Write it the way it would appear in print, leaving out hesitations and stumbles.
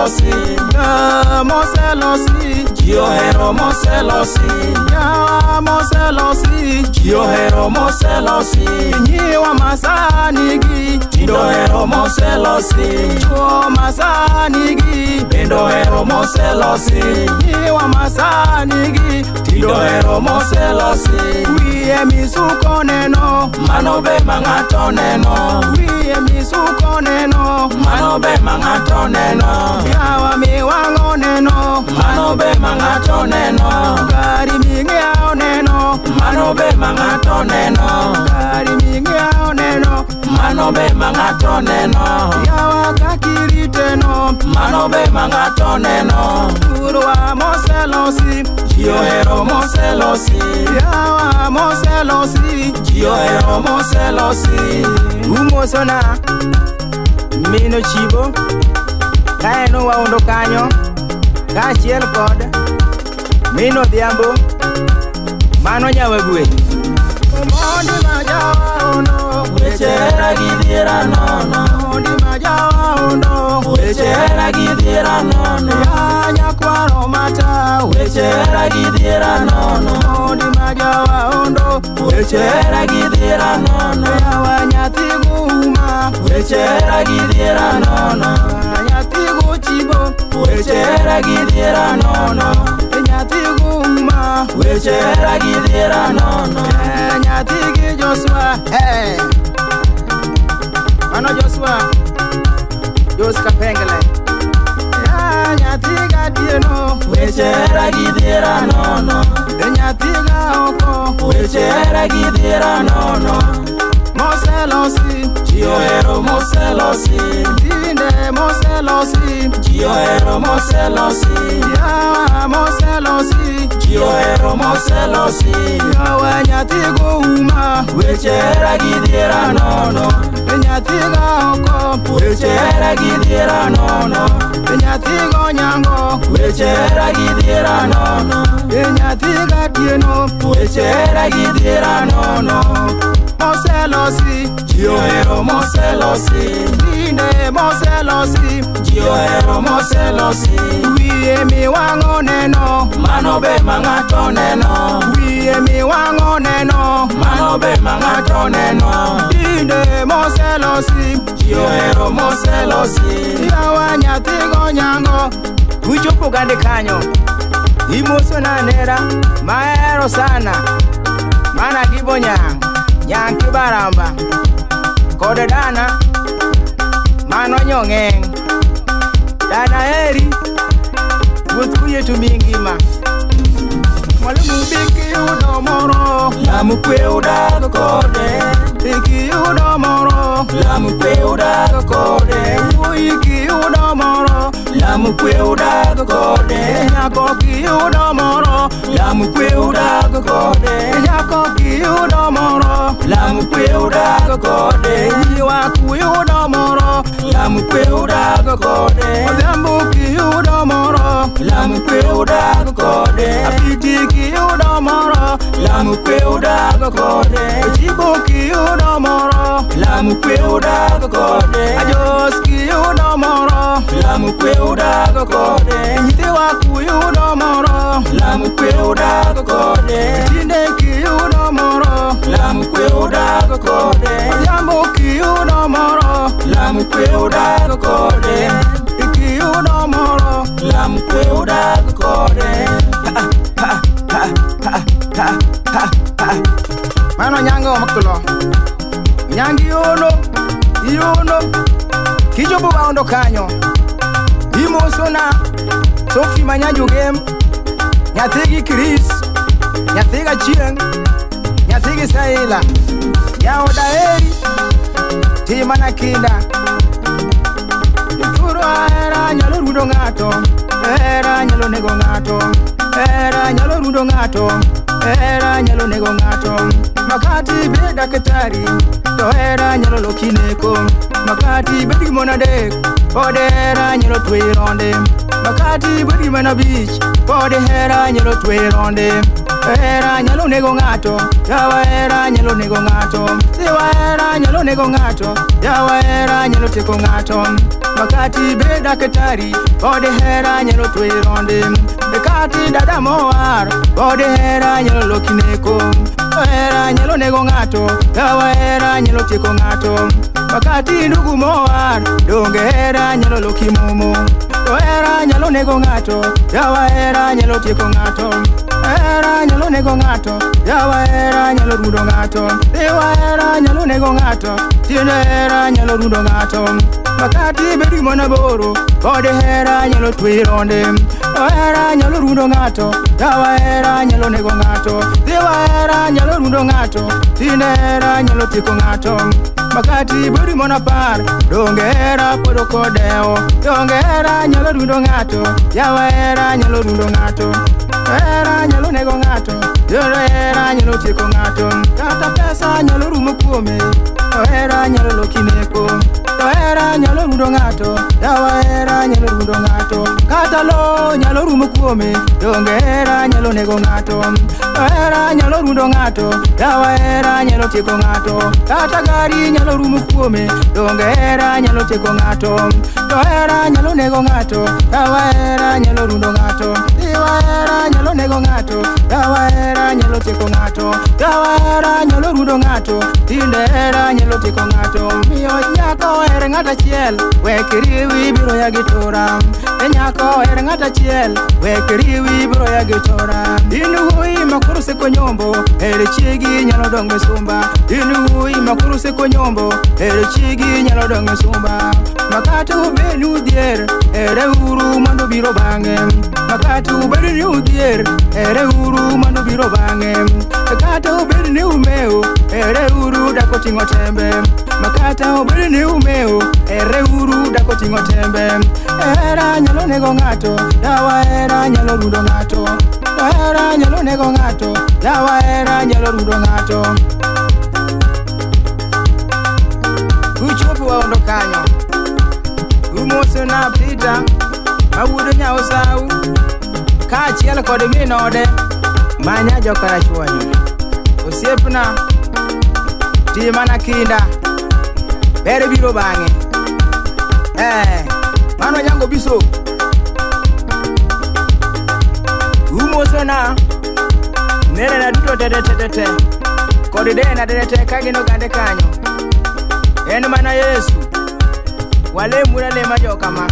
moselosi, moselosi, ji ohero moselosi, yawa moselosi, ji ohero moselosi, nyiwa masani gi tindo ohero moselosi, chuo masani gi bende ohero moselosi, nyiwa masani gi tindo ohero moselosi, wiye misuko neno, mano be ma ng'ato neno, wiye misuko neno, mano be ma ng'ato neno, yawa miwang'o neno, mano be ma ng'ato neno, gari ming'iewo neno, mano be ma ng'ato neno, gari ming'iewo neno, mano be ma ng'ato neno, yawa kakirite no, mano be ma ng'ato neno, thurwa moselosi, ji ohero moselosi, yawa moselosi, ji ohero moselosi. Umosona mino chibo kaeno waondo kanyo kaachiel kod mino Odhiambo mano nyawagwe. Omondi ma jawaondo, weche hera gi dhiera nono, omondi ma jawaondo, weche hera gi dhiera nono, ya nyakwaro mata, weche hera gi dhiera nono, omondi ma jawaondo, weche hera gi dhiera nono, yawa nyathi guma, weche hera gi dhiera nono, nyathi gochibo, weche hera gi dhiera nono, nyathi guma, weche hera gi dhiera nono, nyathi gi Joshua, hey. Mano Joshua, Jos Kapengele, ya nyathi gatieno, weche hera gi dhiera nono, nyathi ga oko, weche hera gi dhiera nono, moselosi, ji ohero moselosi, tinde moselosi, ji ohero moselosi, yawa moselosi, ji ohero moselosi, yawa nyathi gouma, weche hera gi dhiera nono, nyathi ga oko, weche hera gi dhiera nono, nyathi gonyango, weche hera gi dhiera nono, nyathi gatieno, weche hera gi dhiera nono, moselosi, ji ohero moselosi, tinde moselosi, ji ohero moselosi, wiye miwang'o neno, mano be ma ng'ato neno, wiye miwang'o neno, mano be ma ng'ato neno, tinde moselosi, ji ohero moselosi, yawa nyathi gonyango. Uchopo gande kanyo imosona nera mahero sana mana gibo nyang' nyang' kibaramba kod dana mano nyong'eng' dana eri wuoth kuyie to miyi ngima. Mwalimu bikiyudo moro, lamu kwe udag kode, ikiyudo moro, lamu kwe udag kode, wuoyi kiyudo moro, lamu kwe udag kode, nyako kiyudo moro, lamu kwe udag kode, nyako kiyudo moro, lamu kwe udag kode, nyiwa kuyudo moro, lamu kwe udag kode, Odhiambo kiyudo moro, lamu kwe udag kode, Apiti kiyudo moro, lamu kwe udag kode, Ochibo kiyudo moro, lamu kwe udag kode, Ajos kiyudo moro, lamu kwe udag kode, nyithiwa kuyudo moro, lamu kwe udag kode, tinde kiyudo moro, lamu kwe udag kode, Odhiambo kiyudo moro, lamu kwe udag kode, kiyudo moro, lamu kwe udag kode. Ha ha ha ha ha ha. Mano nyango maktulo nyangi yono yono kijobo waondo kanyo imosona Sophie Manyanju gem nyathigi Chris nyathiga Chieng nyathigi Saila jaoda eri timana kinda. Joturo hera nyalo rundo ng'ato, hera nyalo nego ng'ato, hera nyalo rundo ng'ato, hera nyalo nego ng'ato. Makati bed daktari to hera nyalo loki neko, makati bed gi mon adek pod hera nyalo tweyi ronde. Makati bedi mana bich pod hera nyalo tweyi ronde. Hera nyalo nego ng'ato, yawa hera nyalo nego ng'ato. Siwa hera nyalo nego ng'ato, yawa hera nyalo tieko ng'ato. Makati bed daktari pod hera nyalo tweyi ronde. Kati dada mowar pod hera nyalo loki neko. Hera nyalo nego ng'ato, yawa hera nyalo tieko ng'ato. Makati ndugu mowar donge hera nyalo loki momo. Hera nyalo nego ng'ato, yawa hera nyalo tieko ng'ato. Hera nyalo nego ng'ato, yawa hera nyalo rundo ng'ato. Yawa hera nyalo nego ng'ato, tiende hera nyalo rundo ng'ato. Makati bedi mana boro, pod hera nyalo tweyi ronde. Hera nyalo rundo ng'ato, yawa hera nyalo nego ng'ato. Yawa hera nyalo rundo ng'ato, tiende hera nyalo tieko ng'ato. Makati bedi mana par, donge hera pod ok odewo. Donge hera nyalo rundo ng'ato, yawa hera nyalo rundo ng'ato. Hera nyalo nego ng'ato, hera nyalo tieko ng'ato. Kata pesa nyalo rumo kuome, hera nyalo loki neko. Hera nyalo rundo ng'ato, yawa hera nyalo rundo ng'ato. Kata lo nyalo rumo kuome, donge hera nyalo nego ng'ato. Hera nyalo rundo ng'ato, yawa hera nyalo tieko ng'ato. Kata gari nyalo rumo kuome, donge hera nyalo tieko ng'ato. Hera nyalo nego ng'ato, yawa hera nyalo rundo ng'ato. Yawa hera nyalo nego ng'ato, yawa hera nyalo tieko ng'ato. Yawa hera nyalo rundo ng'ato, tinde hera nyalo tieko ng'ato. Miyo nyako her ng'ato achiel, wek riwi biro ya gi tora. Nyako her ng'ato achiel, wek riwi biro ya gi tora. In wuoyi ma koro oseko nyombo, her chiegi nyalo dong' misumba. In wuoyi ma koro oseko nyombo, her chiegi nyalo dong' misumba. Makati ubed ni udhier, here uru mondo biro bang'e. Makati ubed ni udhier, here uru mondo biro bang'e. Kata ubed ni umewo, here uru dak oting'o tembe. Makata ubed ni umewo, here uru dak oting'o tembe. Hera nyalo nego ng'ato, yawa hera nyalo rundo ng'ato. Hera nyalo nego ng'ato, yawa hera nyalo rundo ng'ato. Uchopo waondo kanyo, umoso na Peter ma wuod Nyaosau kaachiel kod min ode manya Jokarachuonyo. Osiepna, tim mana kinda, ber biro bang'e. Mano Nyango Biso. Umoso na nerena duto te kod dena te ka gin ogande kanyo. En mana Yesu, walemuru alema jokama.